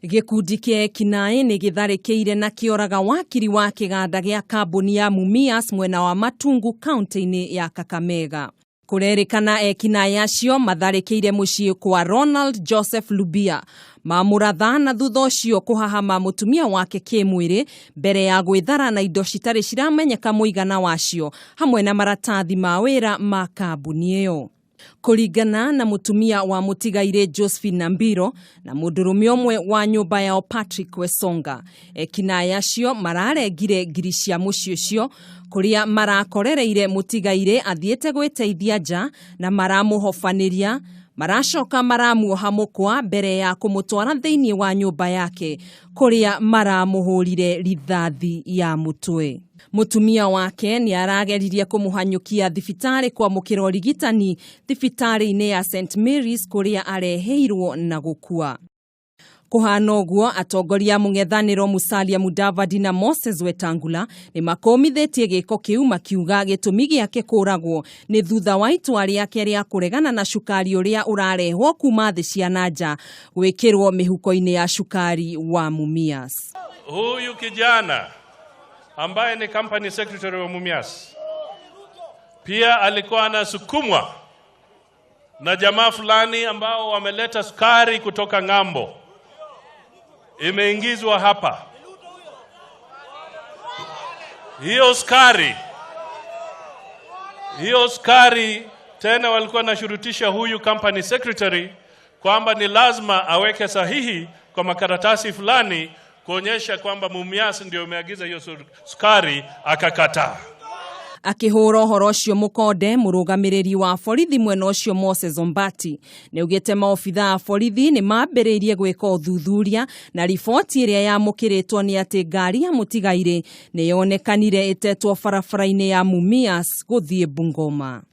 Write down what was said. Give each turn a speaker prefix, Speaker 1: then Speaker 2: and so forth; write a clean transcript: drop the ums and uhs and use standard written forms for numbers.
Speaker 1: Gĩkundi kĩa ekinaĩ nĩ gĩtharĩkĩire na kĩoraga wakiri wa kĩganda gĩa kambuni ya Mumias mwena wa Matungu kaunti-inĩ ya Kakamega. Kũrerĩkana ekinaĩ acio matharĩkĩire mũciĩ kwa Ronald Joseph Lubia mamũratha na thutha ũcio kũhahama mũtumia wake kĩmwĩrĩ mbere ya gwĩthara na indo citarĩ ciramenyeka mũigana wacio hamwe na maratathi ma wĩra ma kambuni ĩyo. Kũringana na mũtumia wa mũtigairĩ Josephine Nambiro na mũndũrũme ũmwe wa nyũmba yao Patrick Wesonga, ekinaĩ acio mararengire ngiri cia mũciĩ ũcio kũrĩa marakorereire mũtigairĩ athiĩte gwĩteithia nja na maramũhobanĩria maracoka maramuoha mũkwa mbere ya kũmũtwara thĩinĩ wa nyũmba yake kũrĩa maramũhũrire rithathi ya mũtwe. Mũtumia wake nĩ arageririe kũmũhanyũkia thibitarĩ kwamũkĩra ũrigitani thibitarĩ-inĩ ya St Mary's kũrĩa areheirwo na gũkua. Kũhana ũguo, atongoria a mũng'ethanĩro Musalia Mudavadi na Moses Wetangula nĩ makũmithĩtie gĩko kĩu makiuga gĩtũmi gĩake kũragwo nĩ thutha wa itua rĩake rĩa kũregana na cukari ũrĩa ũrarehwo kuma thĩ cia na nja gwĩkĩrwo mĩhuko-inĩ ya cukari wa Mumias.
Speaker 2: Huyu kijana ambaye ni company secretary wa Mumias pia alikuwa anasukumwa na jamaa fulani ambao wameleta sukari kutoka ng'ambo, imeingizwa hapa. Hiyo sukari, hiyo sukari tena walikuwa nashurutisha huyu company secretary kwamba ni lazima aweke sahihi kwa makaratasi fulani kuonyesha kwamba Mumias ndio umeagiza hiyo sukari, akakataa.
Speaker 1: Akĩhũra ũhoro ũcio mũkonde, mũrũgamĩrĩri wa borithi mwena ũcio Moses Ombati nĩ augĩte maobitha a borithi nĩ mambĩrĩirie gwĩka ũthuthuria na riboti ĩrĩa yamũkĩrĩtwo nĩ atĩ ngari ya mũtigairĩ nĩ yonekanire ĩtetwo barabara-inĩ ya Mumias gũthiĩ Bungoma.